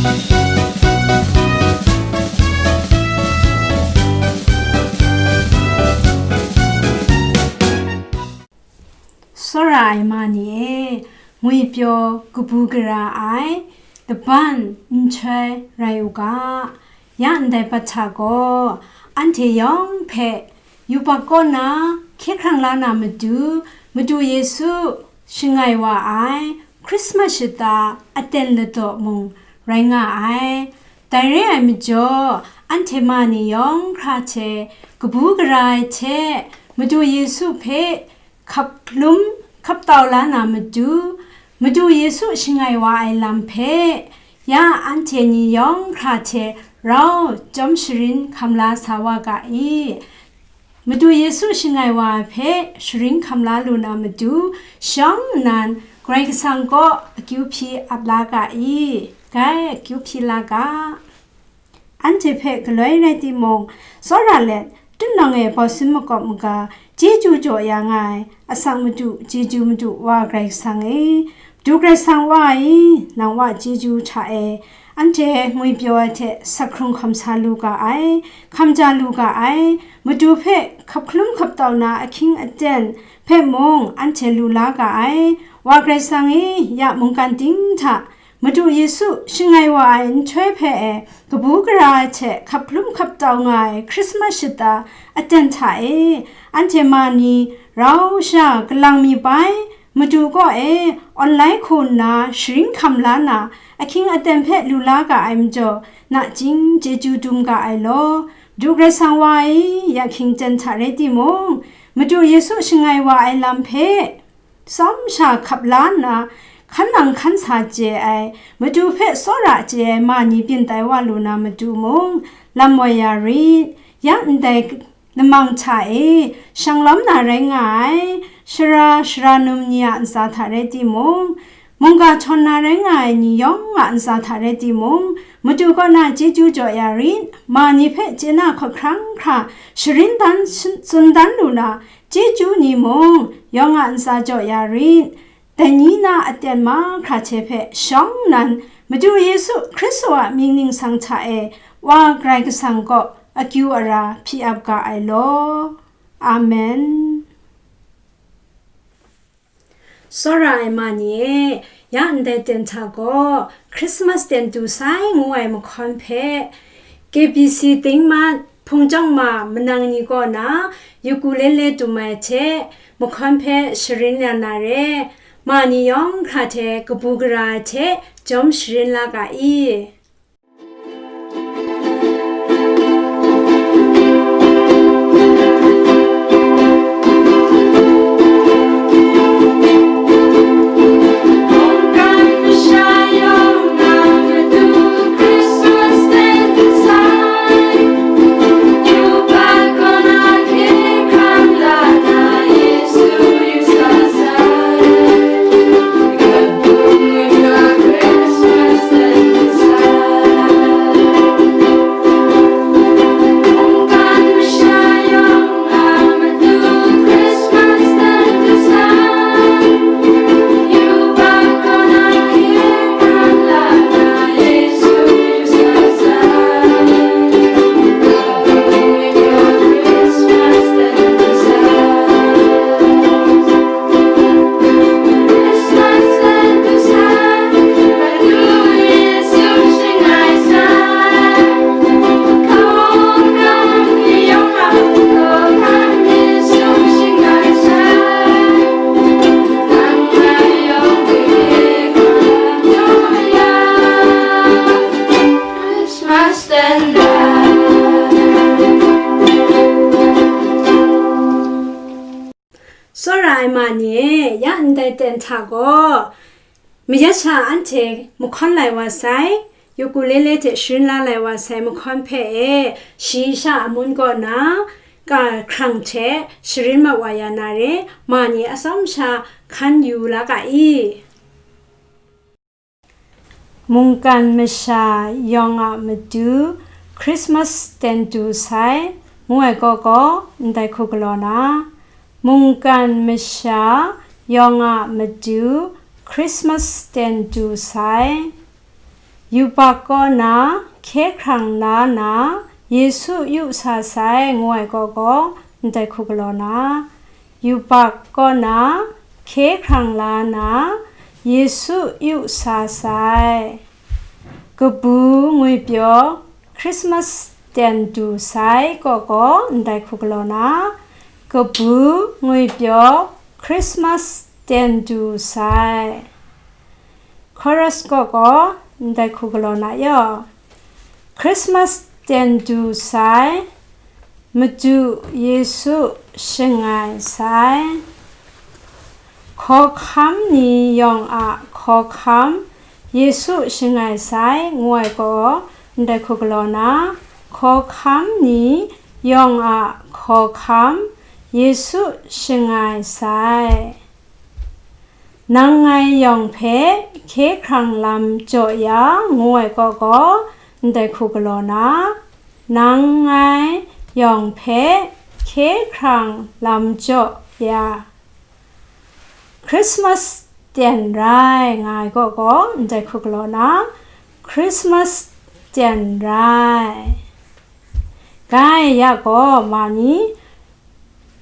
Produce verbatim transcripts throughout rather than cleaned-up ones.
Tsawra ai ma ni e, ngwipyaw kabu gara ai, laban nhtoi rai u ga, ya ndai bat hta gaw, anhte yawng hpe yubak kaw na hkye hkrang la na matu, Madu Yesu shangai wa ai Christmas shata aten ladaw mung rai nga ai. Dai re ai majaw, anhte ma ni yawng hkra hte kabu gara ai hte Madu Yesu hpe hkap hklum hkap tau la na matu, Madu Yesu shangai wa ai lam hpe ya anhte ni yawng hkra hte rau chyawm sharin hkam la sa wa ga i. Madu Yesu shangai wa ai hpe sharin hkam la lu na matu, shawng nnan Karai Kasang kaw akyu hpyi ap la ga i, gai akyu hpyi la ga. Anhte hpe galoi rai timung, tsawra let, tutnawng e bawsin makawp maga, chyeju jaw ya nga ai, asak madu, chyeju madu, Wa Karai Kasang e, Madu Karai Kasang Wa e, nang Wa chyeju hta e, anhte ngwipyaw ai hte sak hkrung hkam sa lu ga ai, hkam ja lu ga ai, Madu hpe hkap hkalum hkap tau na ahkying aten hpe mung anhte lu la ga ai, Wa Karai Kasang e, ya mungkan ting hta, Madu Yesu shangai wa ai nhtoi hpe e, kabu gara ai hte hkap hkalum hkap tau nga ai Christmas shata aten hta e, anhte ma ni rau sha kalang mi bai, Madu kaw e, online hku nna sharin hkam la na, ahkying aten hpe lu la ga ai majaw, nachying chyeju dum ga ai law, Madu Karai Kasang Wa e, ya hkying ten hta rai timung, Madu Yesu shangai wa ai lam hpe, tsawm sha hkap la nna, hkan nang hkan sa chye ai, Madu hpe tsawra chye ai ma ni byin tai wa lu na matu mung, lam woi ya rit. Ya ndai lamang hta e, shang lawm na rai nga ai, sara, sara num ni a ntsa hta rai timung, mungga htawn na rai nga ai ni yawng a ntsa hta rai timung, Madu kaw na chyeju jaw ya rit, ma ni hpe chye na hkawhkrang hkra sharin dan, tsun dan lu na, chyeju ni mung, yawng a ntsa jaw ya rit. Dai ni na aten mahkra hte hpe shawng nnan, Madu Yesu Hkristu a mying ningsang hta e, Wa Karai Kasang kaw akyu ara hpyi ap ga ai law. Amen. Tsawra ai ma ni e, ya ndai ten hta gaw, Christmas ten du sai ngu ai mahkawn hpe, K B C Tingmat, Hpung Chyawng Ma, Manang ni kaw na, ukulele dum ai hte, mahkawn hpe sharin ya na re, ma ni yawng hkra hte kabu gara ai hte, jawm sharin la ga i. Tsawra ai ma ni e, ya ndai ten hta gaw, mayat sha anhte mahkawn lai wa sai, ukulele hte sharin la lai wa sai mahkawn hpe e, shayi sha amun kaw na, ka hkrang hte sharin mat wa ya na re, ma ni atsawm sha hkan yu la ga i. Mungkan masha yawng a matu Christmas ten du sai, ngu ai kaw kaw ndai hku galaw na, mungkan masha yawng a matu Christmas ten du sai. Yubak kaw na hkye hkrang la na, Yesu yu sa sai, ngu ai kaw kaw, ndai hku galaw na. Yubak kaw na hkye hkrang la na, Yesu yu sa sai. Kabu ngwipyaw Christmas ten du sai kaw kaw, ndai hku galaw na. Kabu ngwipyaw Christmas ten du sai. Chorus kaw kaw, ndai hku galaw na yaw. Christmas ten du sai, Madu Yesu shangai sai. Hkawhkam ni yawng a hkawhkam Yesu shangai sai, ngu ai kaw, ndai hku galaw na. Hkawhkam ni yawng a hkawhkam Yesu shangai sai. Nang ngai yawng hpe hkye hkrang lam jaw ya, ngu ai kaw kaw, ndai hku galaw na. Nang ngai yawng hpe hkye hkrang lam jaw ya. Christmas ten rai, nga ai kaw kaw, ndai hku galaw na. Christmas ten rai. Gai ya gaw ma ni,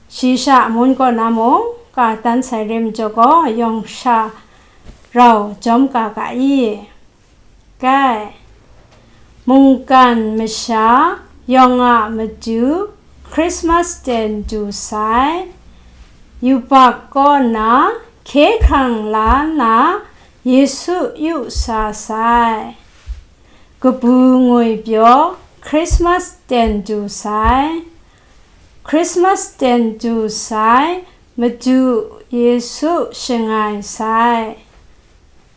shayi sha amun kaw na mung, ka tan sai re majaw gaw, yawng sha rau jawm ka ga i? Gai, mungkan masha yawng a matu Christmas ten du sai, yubak kaw na hkye hkrang la na Yesu yu sa sai. Kabu ngwipyaw Christmas ten du sai. Christmas ten du sai, Madu Yesu shangai sai.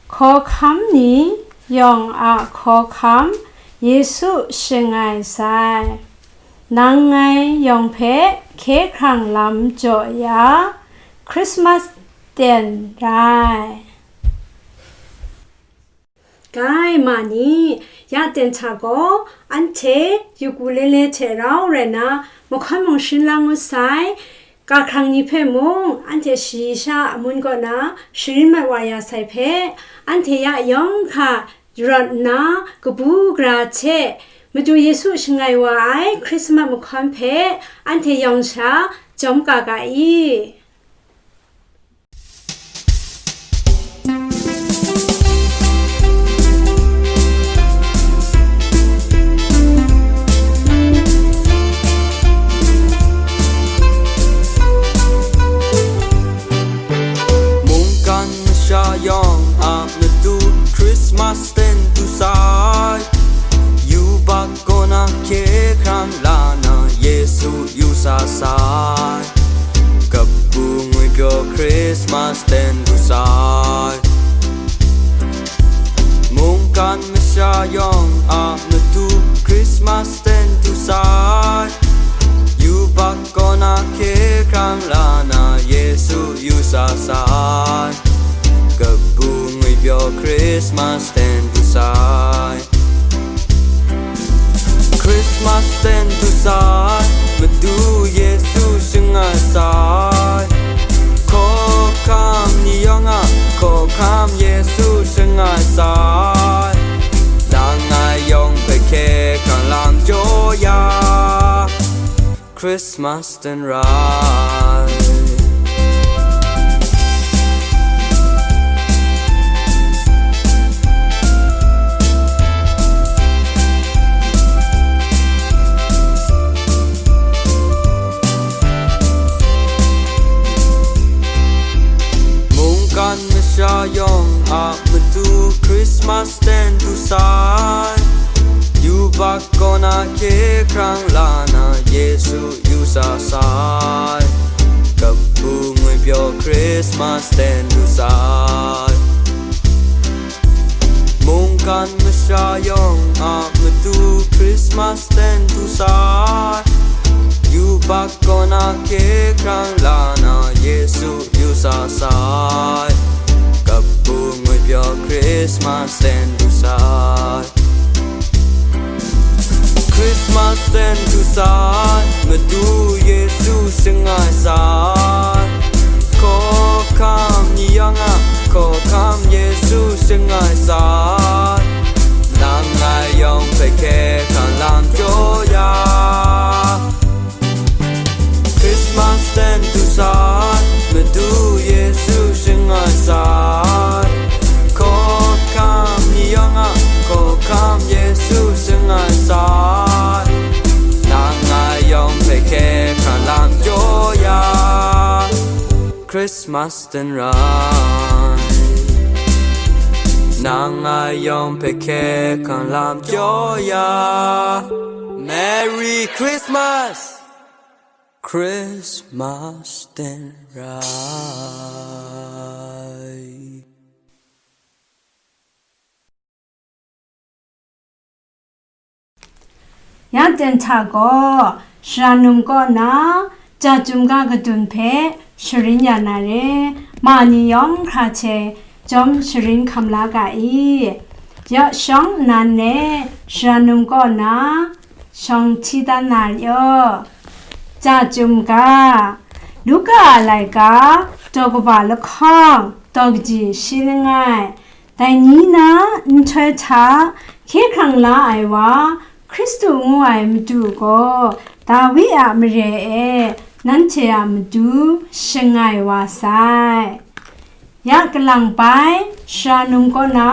Hkawhkam ni yawng a hkawhkam Yesu shangai sai. Nang ngai yawng hpe hkye hkrang lam jaw ya, Christmas ten rai. Gai ma ni, ya ten hta gaw, anhte yugu le le hte rau rai na, mahkawn mung sharin la ngut sai, ka hkrang ni hpe mung, anhte shayi sha amun kaw na sharin mat wa ya sai hpe, anhte ya yawng hka rawt nna, kabu gara hte Madu Yesu shangai wa ai Hkrismat mahkawn hpe anhte yawng sha jawm ka ga i? Mungkan masha yawng a matu Christmas ten du sai. Yubak kaw na hkye hkrang la na Yesu yu sa sai. Kabu ngwipyaw Christmas ten du sai. Mungkan masha yawng a matu Christmas ten du sai. Yubak kaw na hkye hkrang la na Yesu yu sa sai. Kabu ngwipyaw Christmas ten du sai. Christmas ten du sai, Madu Yesu shangai sai. Hkawhkam ni yawng a hkawhkam Yesu shangai sai. Nang ngai yawng hpe hkye hkrang lam jaw ya, Christmas ten rai. Mungkan masha yawng a matu Christmas ten du sai. Yubak kaw na hkye hkrang la na Yesu yu sa sai. Kabu ngwipyaw Christmas ten du sai. Mungkan masha yawng a matu Christmas ten du sai. Yubak kaw na hkye hkrang la na Yesu yu sa sai. Kabu ngwipyaw Christmas ten du sai. Christmas ten du sai, Madu Yesu shangai sai. Hkawhkam ni yawng a hkawhkam Yesu shangai sai. Na Christmas den rai, nang a yawng hpe hkye hkrang lam jaw ya. Merry Christmas! Christmas den rai. Ya ten hta gaw, Sara num kaw na, Ja Chyum Ga kadun hpe sharin ya na re, ma ni yawng hkra hte jawm sharin hkam la ga i. Ya shawng nnan e, Sara num kaw na, shawng hti dan na yu. Ja Chyum Ga, Luka a laika, daw kaba lahkawng, daw kaji shi langai, dai ni na nhtoi hta hkye hkrang la ai wa, Hkristu ngu ai Madu gaw, Dawi a mare e nanhte a matu shangai wa sai. Ya kalang bai, Sara num kaw na,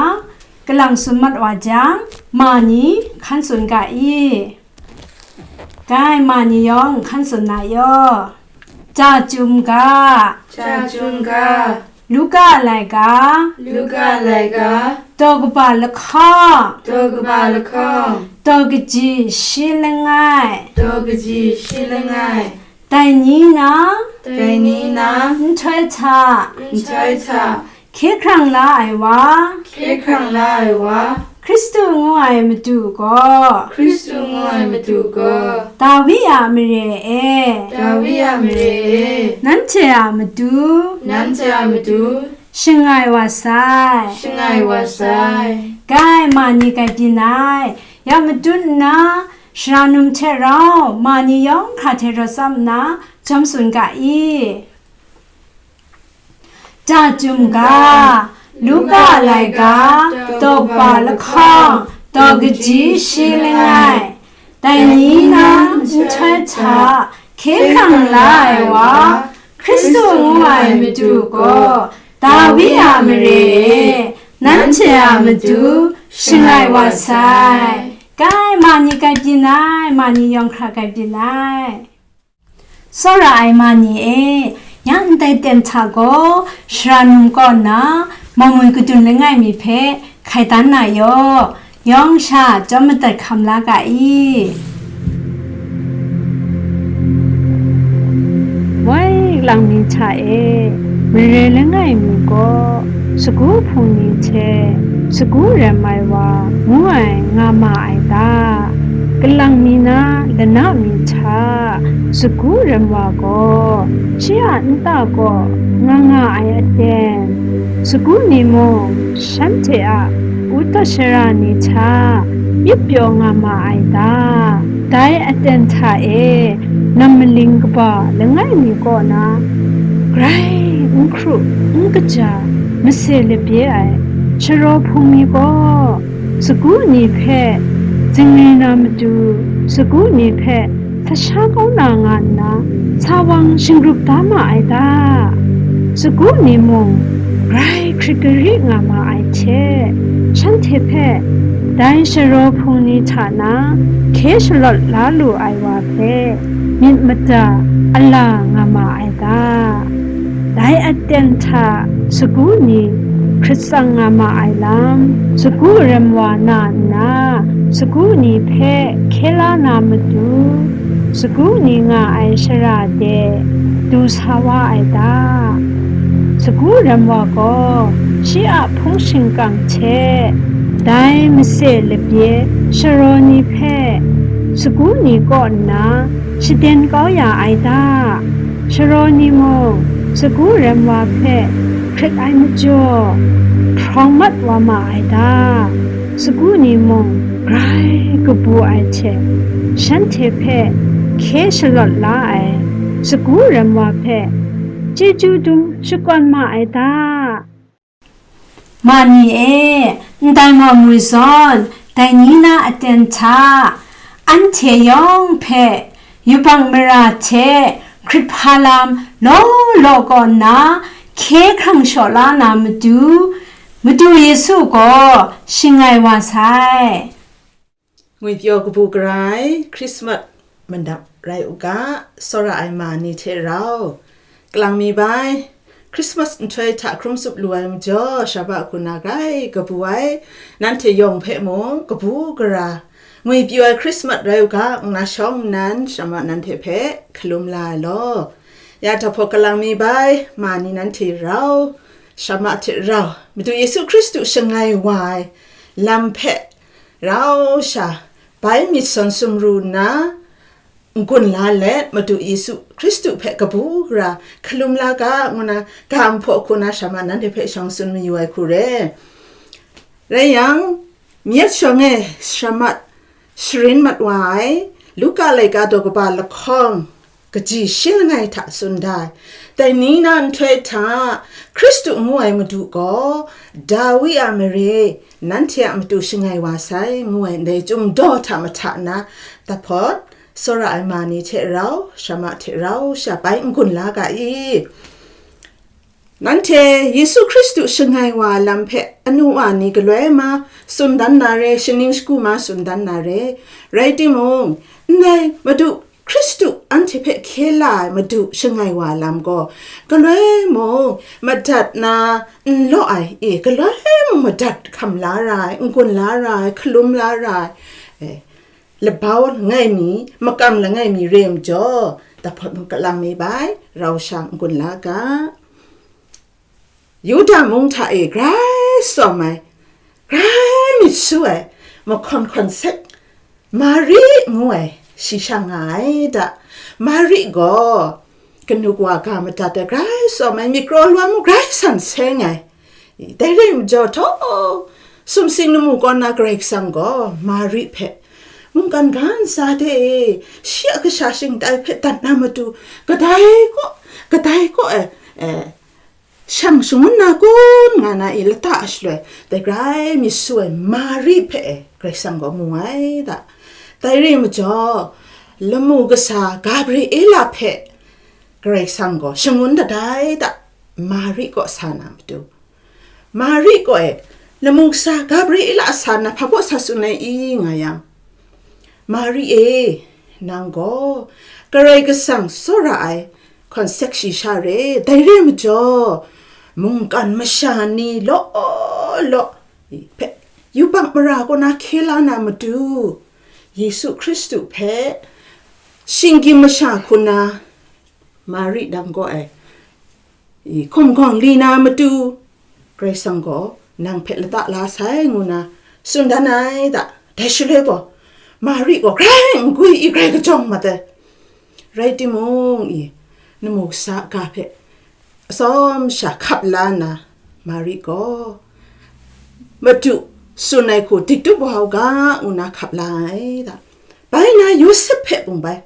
kalang tsun mat wa jang, ma ni hkan tsun ga i. Gai, ma ni yawng hkan tsun na yu. Ja Chyum Ga. Ja Chyum Ga. Luka a laika. Luka a laika. Daw kaba lahkawng. Daw kaba lahkawng. Daw kaji shi langai. Daw kaji shi langai. Dai ni na. Dai ni na. Nhtoi hta. Nhtoi hta. Hkye hkrang la ai wa. Hkye hkrang la ai wa. Hkristu ngu ai Madu gaw. Hkristu ngu ai Madu gaw. Dawi a mare e. Dawi a mare e. Nanhte a matu. Nanhte a matu. Shangai wa sai. Shangai wa sai. Gai, ma ni gai byin ai. Ya matut nna, Sara num hte rau, ma ni yawng hkra hte rawt tsam nna, jawm tsun ga i. Ja Chyum Ga, Luka a laika, daw kaba lahkawng, daw kaji shi langai. Dai ni na nhtoi hta hkye hkrang la ai wa, Hkristu ngu ai Madu gaw, Dawi a mare e, nanhte a matu shangai wa sai. Gai, ma ni gai byin ai, ma ni yawng hkra gai byin ai. Tsawra ai ma ni e, ya ndai ten hta gaw, Sara num kaw nna, Mamwi kadun langai mi hpe hkai dan na yaw, yawng sha chyawm madat hkam la ga i. Woi, kalang mi hta e, mare langai mi gaw, sagu hpung ni hte, sagu rem ai wa, ngu ai nga ma ai ta? Kalang mi na lana mi hta, sagu rem wa gaw, shi a nta kaw nga nga ai aten, sagu ni mung shanhte a uta shara ni hta myit pyaw nga ma ai ta? Dai aten hta e, nam maling kaba langai mi kaw na, grai n hkru n kaja mase labye ai sharaw hpung mi gaw, sagu ni hpe zingri na matu, sagu ni hpe sa sha kau na nga nna, sa wang shingrup da ma ai ta? Sagu ni mung grai hkrit gari nga ma ai hte, shanhte hpe dai sharaw hpung ni hta na hkye shalawt la lu ai wa hpe myit mada ala nga ma ai ta? Dai aten hta sagu ni hkrit tsang nga ma ai lam, sagu rem wa na nna, sagu ni hpe hkye la na matu, sagu ni nga ai shara de du sa wa ai ta? Sagu rem wa gaw shi a hpung shingkang hte dai mase labye sharaw ni hpe sagu ni kaw nna shaden kau ya ai ta? Sharaw ni mung sagu rem wa hpe hkrit ai majaw, hprawng mat wa ma ai ta? Sagu ni mung grai kabu ai hte, shanhte hpe hkye shalawt la ai sagu rem wa hpe chyeju dum shakawn ma ai ta? Ma ni e, ndai Mamwi zawn, dai ni na aten hta, anhte yawng hpe yubak mara hte hkrit hpa lam law law kaw nna hkye hkrang shaw la na matu, Madu Yesu gaw shangai wa sai. Ngwipyaw kabu gara ai Hkrismat mandap rai u ga, tsawra ai ma ni hte rau, kalang mi bai, Christmas nhtoi hta hkrum tsup lu ai majaw, Shabbat hku na grai kabu ai, nanhte yawng hpe mung kabu gara ngwi pyu ai Christmas rai u ga, nna shawng nnan Shabbat nanhte hpe hkalum la ai law. Ya jahpaw kalang mi bai, ma ni nanhte rau, Shabbat hte rau, Madu Yesu Hkristu shangai wa ai lam hpe rau sha, bai myit sawn sumru nna, n-gun la let, Madu Yesu Hkristu hpe kabu gara hkalum la ga, ngu na, ga nhpaw hku na Shabbat nanhte hpe shawng tsun mayu ai hku re. Rai yang, myit shawng e Shabbat sharin mat wa ai, Luka laika daw kaba lahkawng, kaji shi langai hta tsun da ai. Dai ni na nhtoi hta, Hkristu ngu ai Madu gaw, Dawi a mare, nanhte a matu shangai wa sai, ngu ai ndai Chyum daw hta mahta na, dahpawt, tsawra ai ma ni hte rau, Shabbat hte rau sha bai n-gun la ga i? Nanhte Yesu Hkristu shangai wa lam hpe anu wa ni galoi ma tsun dan na re, shaning shagu ma tsun dan na re, rai timung, ndai Madu Hkristu anhte hpe hkye la ai Madu shangai wa lam gaw, galoi mung madat na n law ai, e, galoi mung madat hkam la ra ai, n-gun la ra ai, hkalum la ra ai, e, labau langai mi, makam langai mi re majaw, dahpawt mung kalang mi bai, rau sha n-gun la ga. Yuda mung hta e grai tsawm ai, grai myit su ai, mahkawn hkawn sek, Mari ngu ai, shi sha nga ai da. Mari gaw, kanu kawa ga madat ai, grai tsawm ai, myit kraw lawm mung grai san seng ai. Dai rai majaw, htaw, sumsing lamu kaw na Karai Kasang gaw Mari hpe, mungkan ga ntsa de e, shi a kasha shingtai hpe dat na matu, kadai kaw, kadai kaw e, e, shang shangun na kun, nga na i lata shaloi, dai grai myit su ai Mari hpe e, Karai Kasang gaw mu ai da. Dai rai majaw, lamu kasa Gabriela hpe Karai Kasang gaw shangun dat ai da, Mari kaw sa na matu. Mari kaw e, lamu kasa Gabriela a sa na hpa baw sa tsun ai i, nga yang, Mari e, nang gaw Karai Kasang tsawra ai hkawn sek shi sha re, dai re majaw, mungkan masha ni law law hpe yubak mara kaw na hkye la na matu, Yesu Hkristu hpe shinggyim masha hku na Mari dang gaw ai, i, hkum gawng li na matu, Karai Kasang gaw nang hpe lata la sai, ngu na tsun dan ai da. Dai shaloi gaw, Mari gaw grai n gwi i, grai kajawng mat ai. Rai timung, i, lamu kasa ga hpe atsawm sha hkap la nna, Mari gaw, Madu tsun ai hku dik dup wa u ga, ngu na hkap la ai da. Bai na Yawsep hpe bung bai,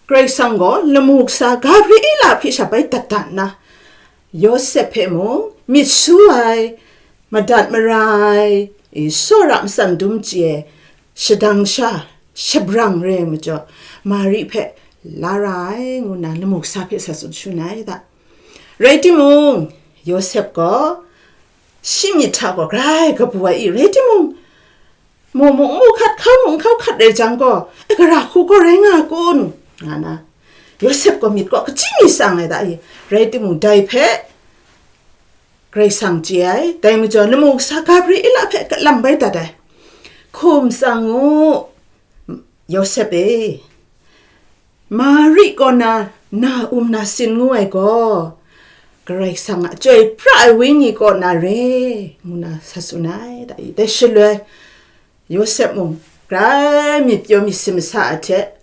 Karai Kasang gaw lamu kasa Gabriela hpe sha bai dat dat nna, Yawsep hpe mung myit su ai, madat mara ai, i, tsawra matsan dum chye ai, shadang sha, shabrang re ai majaw, Mari hpe la ra ai, ngu na lamu kasa hpe sa tsun shangun ai da. Rai timung, Yawsep gaw shi myit hta gaw grai kabu ai i, rai timung, mu mung mu hkat, hkau mung hkau hkat rai jang gaw, e, gara hku gaw rai nga kun, nga na, Yawsep gaw myit gaw kaji mi tsang ai da i, rai timung, dai hpe Karai Kasang chye ai, dai majaw lamu kasa Gabriela hpe kalang bai dat ai. Hkum tsang u, Yawsep e, Mari kaw na na um na sin ngu ai gaw, Karai Kasang a chyoi pra ai Wenyi kaw na re, ngu na sa tsun ai da i. Dai shaloi, Yawsep mung grai myit pyaw myit sin masa a hte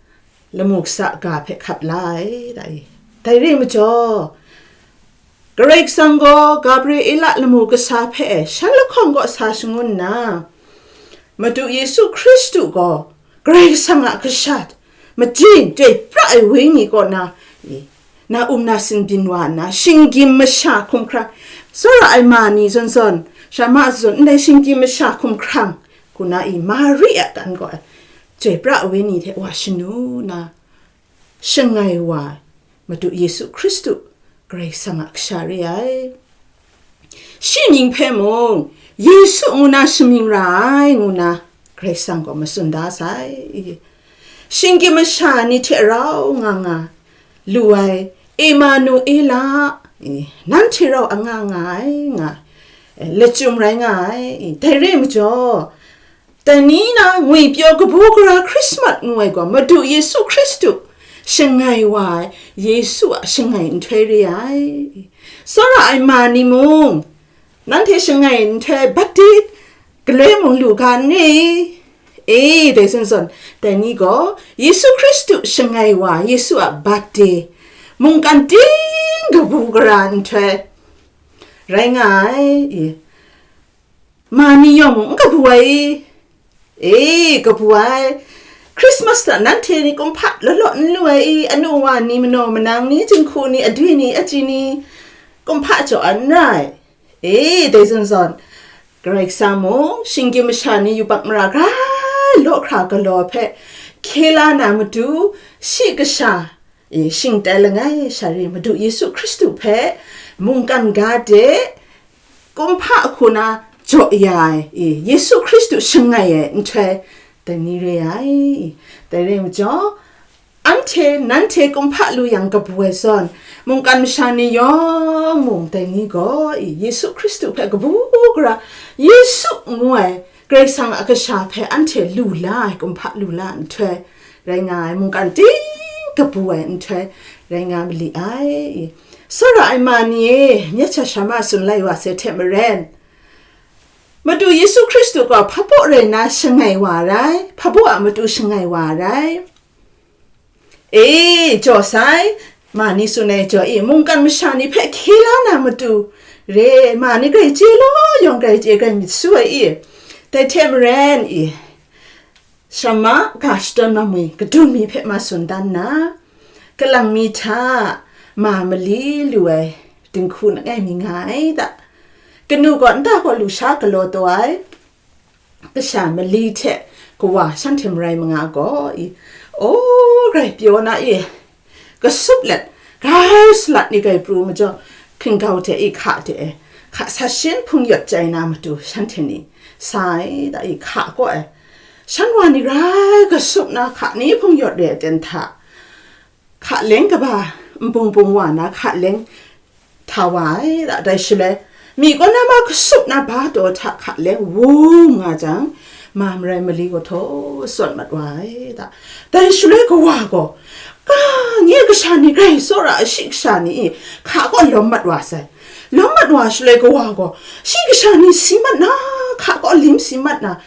lamu kasa ga hpe hkap la ai da i. Dai re majaw, Karai Kasang gaw Gabriela lamu kasa hpe shan lahkawng kaw sa shangun nna, Madu Yesu Hkristu gaw Karai Kasang a kasha, majing chyoi pra ai Wenyi kaw na, na um na sin byin wa nna, shinggyim masha hkumhkrang, tsawra ai ma ni zawn zawn, sha ma zawn, ndai shinggyim masha hkumhkrang, hku na i, Mari a kan gaw chyoi pra ai Wenyi hte wa shanu na, shangai wa ai Madu Yesu Hkristu Karai Kasang a kasha re ai. Shi mying hpe mung, Yesu ngu na shamying ra ai, ngu na Karai Kasang gaw matsun da sai. Shinggyim masha ni hte rau nga nga lu ai Emanuela, nanhte rau anga nga ai, nga, lachyum rai nga ai, dai re ai majaw, dai ni na ngwipyaw kabu gara Hkrismat ngu ai gaw Madu Yesu Hkristu shangai wa ai, Yesu a shangai nhtoi re ai. Tsawra ai ma ni mung, nanhte shangai nhtoi bat di galoi mung lu ga n re? E, dai zawn zawn, dai ni gaw Yesu Hkristu shangai wa Yesu a bat de mungkan ting kabu gara nhtoi rai nga ai. E, ma ni yawng mung n kabu ai i? E, kabu ai. Christmas hta nanhte ni kumhpa law law n lu ai i? Anu wa ni, manaw manang ni, jinghku ni, adwi ni, aji ni, kumhpa jaw ai n rai. E, dai zawn zawn, Karai Kasang mung, shinggyim masha ni yubak mara grai law hkra galaw hpe hkye la na matu, shi kasha, e, shingtai langai sha re Madu Yesu Hkristu hpe mungkan ga de kumhpa hku na jaw ya ai, e, Yesu Hkristu shangai ai nhtoi, dai ni re ai. Dai re ai majaw, anhte, nanhte kumhpa lu yang kabu ai zawn, mungkan masha ni yawng mung dai ni gaw, e, Yesu Hkristu hpe kabu gara, Yesu ngu ai Karai Kasang a kasha hpe anhte lu la ai, kumhpa lu la nhtoi rai nga ai, mungkan ting kabu ai nhtoi rai nga mali ai. Tsawra ai ma ni e, myit sha sha ma tsun lai wa sai hte maren, Madu Yesu Hkristu gaw hpabaw rai na shangai wa rai, hpabaw a matu shangai wa rai. E, jaw sai, ma ni tsun ai jaw i, mungkan masha ni hpe hkye la na matu re, ma ni grai chye law yawng grai chye grai myit su ai i? Dai hte maren i, Shamma ga shadawn mamwi kadun mi hpe ma tsun dan nna, kalang mi hta ma mali lu ai dinghku langai mi nga ai da. Kanu gaw nta gaw lu sha galaw taw ai kasha mali hte kawa shanhte marai manga gaw i, o, grai pyaw na i, kasup let, grai salat ni grai pru majaw, hkinggau hte i hka de e, hka sa shin hpung yawt chyai na matu shanhte ni sa ai da i hka kaw ai. Shan wa ni grai kasup na hka ni hpung yawt re ai ten hta, hka leng kaba nbung bung wa na hka leng hta wa ai da. Dai shaloi, myi kaw na ma kasup na ba taw hta hka leng wu nga jang, ma marai mali gaw htaw sawt mat wa ai da. Dai shaloi kawa gaw, ka nye kasha ni grai tsawra ai shi kasha ni i hka kaw lawm mat wa sai. Lawm mat wa shaloi kawa gaw, shi kasha ni si mat na, hka kaw lim si mat na,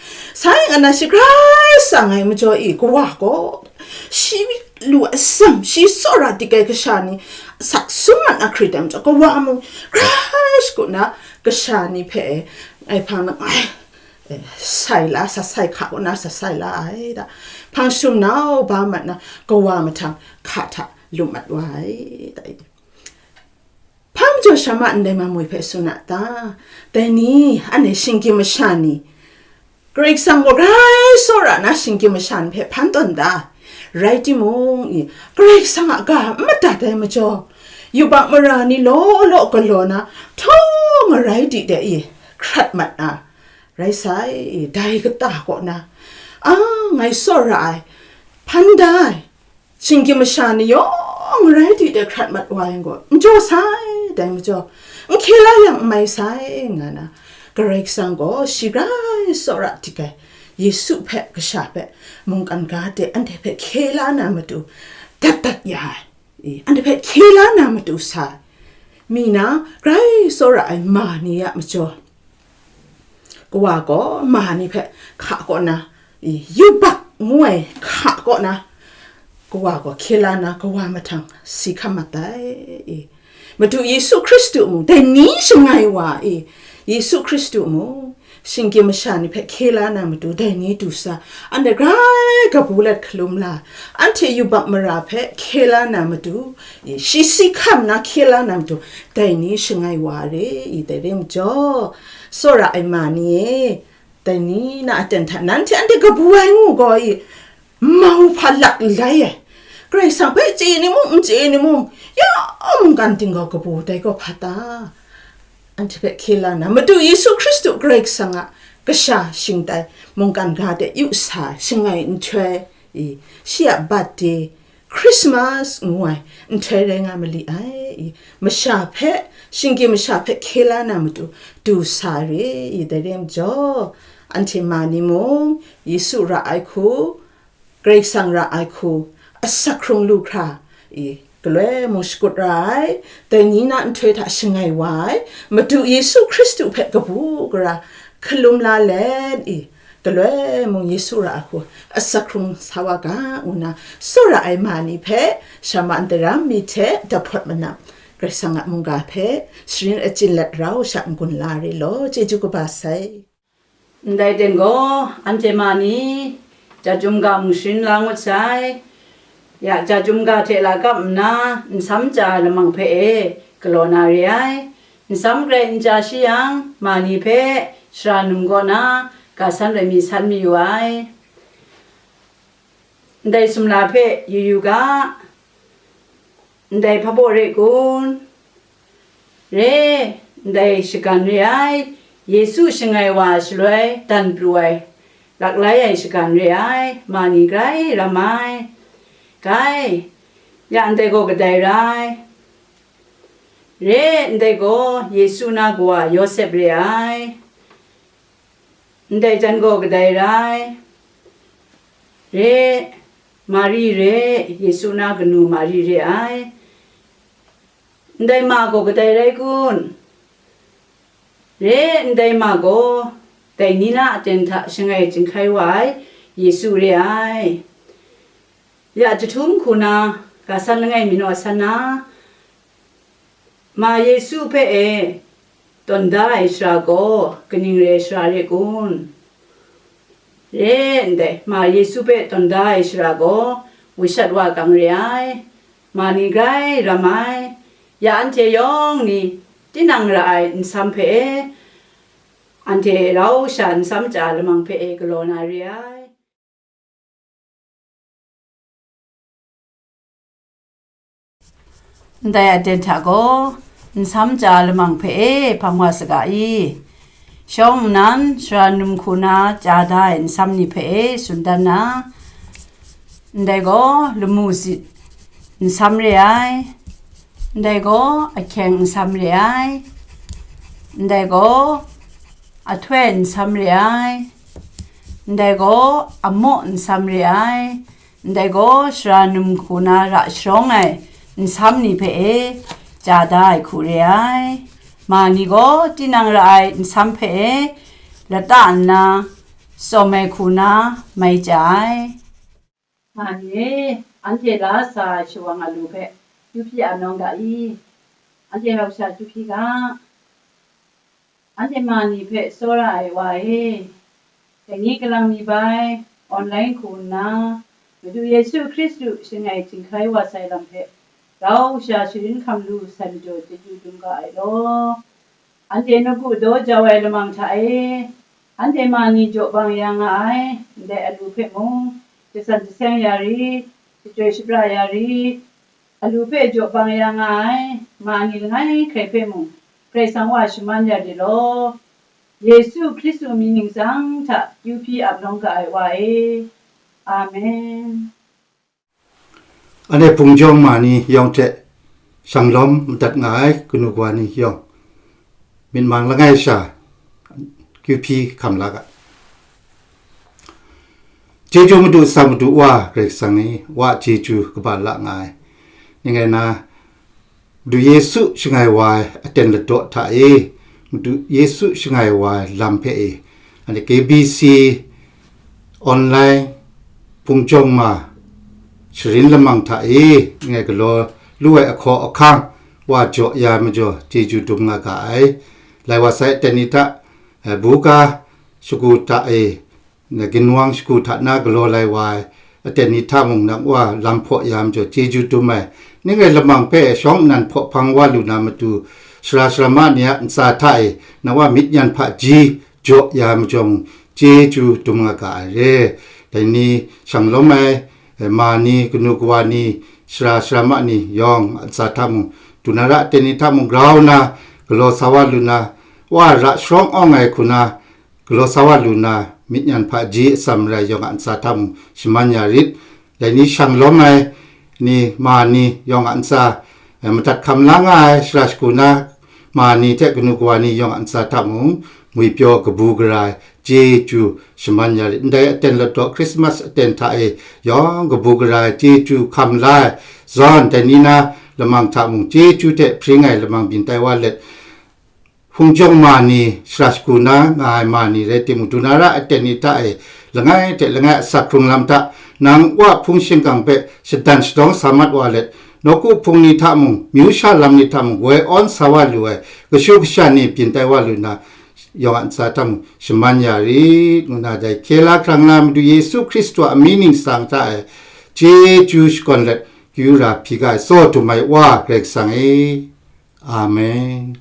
sai nga na shi grai tsang ai majaw i, kawa gaw, shi lu atsam, shi tsawra dik ai kasha ni sak sum mat na hkrit ai majaw, kawa mung grai shakut na kasha ni hpe e, ai hpang na, ai, e, sai la, sa sai hka kaw na, sa sai la ai da. Hpang shum nau ba mat na, kawa mahtang hka hta lum mat wa ai da. Hpa majaw sha ma ndai mamwi hpe tsun a ta? Dai ni, anhte shinggyim masha ni, Karai Kasang gaw grai tsawra na shinggyim masha ni hpe hpan tawn da. Rai timung, i, Karai Kasang a ga n madat ai majaw, yubak mara ni law law galaw na, htawng marai di de i, hkrat mat na, rai sai, i, dai kata kaw na, a, ngai tsawra ai, hpan da ai, shinggyim masha ni yawng rai di de hkrat mat wa yang gaw, n jaw sai, dai majaw, n hkye la yang n mai sai, nga na, Karai Kasang gaw shi grai tsawra dik ai, Yesu hpe, kasha hpe, mungkan ga de anhte hpe hkye la na matu, dat dat ya ai, i, anhte hpe hkye la na matu sa ai, mi na grai tsawra ai ma ni a majaw, kawa gaw ma ni hpe hka kaw na, i, yubak ngu ai hka kaw na, kawa gaw hkye la na, kawa mahtang si hkam mat ai, i. Madu Yesu Hkristu mung, dai ni shangai wa, i, Yesu Hkristu mung, shinggyim masha ni hpe hkye la na matu, dai ni du sa, anhte grai kabu let hkalum la, anhte yubak mara hpe hkye la na matu, i, shi si hkam na hkye la na matu, dai ni shangai wa re, i, dai re majaw, tsawra ai ma ni e, dai ni na aten hta nanhte anhte kabu ai ngu gaw i, mau hpa lak lai ai. Karai Kasang hpe chye ni mung, n chye ni mung, ya mungkan ting gaw kabu dai gaw hpa ta? Anhte hpe hkye la na, Madu Yesu Hkristu Karai Kasang a kasha shingtai mungkan ga de yu sa shangai nhtoi, i, shi a bat de, Christmas ngu ai nhtoi rai nga mali ai. Masha hpe, shinggyim masha hpe hkye la na matu du sa re i, dai rai majaw, anhte ma ni mung Yesu ra ai hku, Karai Kasang ra ai hku, asak hkrung lu hkra i, galoi mung shakut ra ai, dai ni na nhtoi hta shangai wa ai, Madu Yesu Hkristu hpe kabu gara hkalum la let i, galoi mung Yesu ra ai hku, asak hkrung sa wa ga, ngu na tsawra ai ma ni hpe, sha ma ndaram mi hte dahpawt manam, Karai Kasang a mungga hpe sharin achyin let rau sha n-gun la re law, chyeju kaba sai. Ndai ten gaw, anhte ma ni, ja chyum ga mung sharin la ngut sai. Ya, ja chyum ga hte lakap nna, nsam ja lamang hpe e galaw na re ai. Nsam grai n ja shi yang, ma ni hpe shara num kaw na ga san rai mi san mayu ai. Ndai sumla hpe yu yu ga, ndai hpa baw re kun? Re, ndai shagan re ai, Yesu shangai wa shaloi dan pru ai, laklai ai shagan re ai, ma ni grai ram ai. Gai, ya ndai gaw kadai rai? Re, ndai gaw Yesu na kawa Yawsep re ai. Ndai jan gaw kadai rai? Re, Mari re, Yesu na kanu Mari re ai. Ndai ma gaw kadai rai kun? Re, ndai ma gaw, dai ni na aten hta shangai chyinghkai wa ai Yesu re ai. Ya jahtum hku na, ga san langai mi naw san na, ma Yesu hpe e tawn da ai shara gaw kaning re ai shara re kun? Re ndai, ma Yesu hpe tawn da ai shara gaw, wushat wa kang re ai, ma ni grai ram ai, ya anhte yawng ni, tinang ra ai nsam hpe e, anhte rau sha nsam ja lamang hpe e galaw na re ai. Ndai aten hta gaw, nsam ja lamang hpe e hpang wa saga i? Shawng nnan, shara num hku na ja da ai nsam ni hpe e tsun dan na, ndai gaw lamu sit nsam re ai, ndai gaw ahkyeng nsam re ai, ndai gaw ahtoi nsam re ai, ndai gaw amaw nsam re ai, ndai gaw shara num hku na ra sharawng ai nsam ni hpe e ja da ai hku re ai. Ma ni gaw tinang ra ai nsam hpe e lata nna tsawm ai hku na mai chya ai. Ma ni e, anhte la sa ai shawang alu hpe chyu hpyi a nawng ga i? Anhte rau sha chyu hpyi ga. Anhte ma ni hpe tsawra ai wa e, dai ni kalang mi bai, online hku nna, Madu Yesu Hkristu shangai chyinghkai wa sai lam hpe, rau sha sharin hkam lu sai majaw chyeju dum ga ai law. Anhte nawku daw jau ai lamang hta e, anhte ma ni jaw bang ya nga ai, ndai alu hpe mung, jasan jaseng ya rit, shachyoi shapra ya rit, alu hpe jaw bang ya nga ai, ma ni langai hkrai hpe mung, Karai Kasang wa shaman ya rit law. Yesu Hkristu mying ningsang hta chyu hpyi ap nawng ga ai wa e. Amen. Anhte hpung jawng ma ni yawng hte shanglawm madat nga ai kanu kawa ni yawng, myit mang langai sha kyu hpyi hkam la ga. Chyeju Madu, Tsa Madu Wa Karai Kasang ni, Wa chyeju kaba la nga ai. Ning rai na, Madu Yesu shangai wa ai aten ladaw hta e, Madu Yesu shangai wa ai lam hpe e, anhte K B C online hpung jawng ma sharin lamang hta e, ning rai galaw lu ai ahkaw ahkang wa jaw ya ai majaw, chyeju dum nga ga ai. Lai wa sai aten ni hta, eh, buga shagu hta e, na ginwang shagu hta na galaw lai wa ai aten ni hta mung, nang wa lam hpaw ya ai majaw, chyeju dum ai. Ning rai lamang hpe shawng nnan hpaw hpang wa lu na matu, sara sarama ni a ntsa hta e, nang wa myit yan hpaji jaw ya ai majaw mung, chyeju dum nga ga ai re. Dai ni shanglawm ai, eh, ma ni, kanu kawa ni, sara sarama ni yawng a ntsa hta mung, du na ra aten ni hta mung grau na galaw sa wa lu na, wa ra sharawng awng ai hku na, galaw sa wa lu na, myit yan hpaji atsam rai yawng a ntsa hta mung shaman ya rit. Dai ni shanglawm ai, ni, ma ni yawng a ntsa, eh, madat hkam la nga ai shara shagu na ma ni hte kanu kawa ni yawng a ntsa hta mung, ngwipyaw kabu gara ai chyeju shaman ya rit. Ndai aten ladaw Christmas aten hta e yawng kabu gara ai chyeju hkam la ai zawn, dai ni na lamang hta mung chyeju hte hpring ai lamang byin tai wa let, hpung jawng ma ni, shara shagu na nga ai ma ni rai timung, du na ra ai aten ni hta e langai hte langai asak hkrung lam hta, nang Wa hpung shingkang hpe shadan shadawng sa mat wa let, nawku hpung ni hta mung, myu sha lam ni hta mung, woi awn sa wa lu ai kashu kasha ni byin tai wa lu na, yawng a ntsa hta mung shaman ya rit, ngu na dai hkye la hkrang na Madu Yesu Hkristu a mying ningsang hta e chyeju shakawn let, kyu ra hpyi ga ai tsaw dum ai Wa Karai Kasang e. Amen.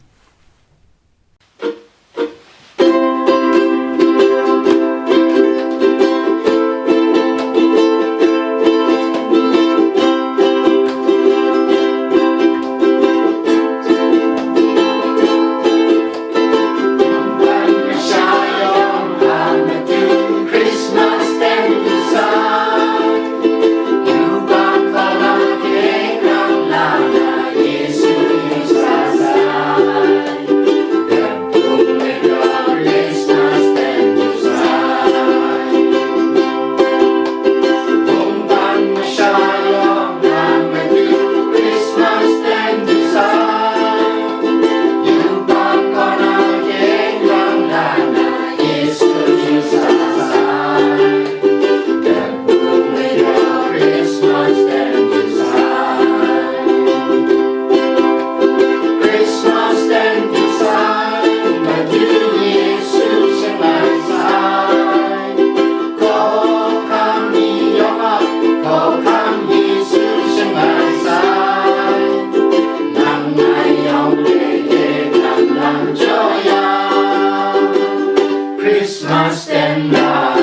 Christmas ten na,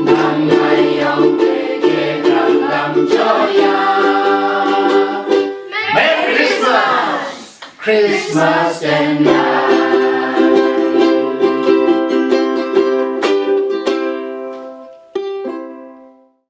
nang ngai yawng hpe hkye hkrang lam jaw ya. Merry Christmas! Christmas ten na.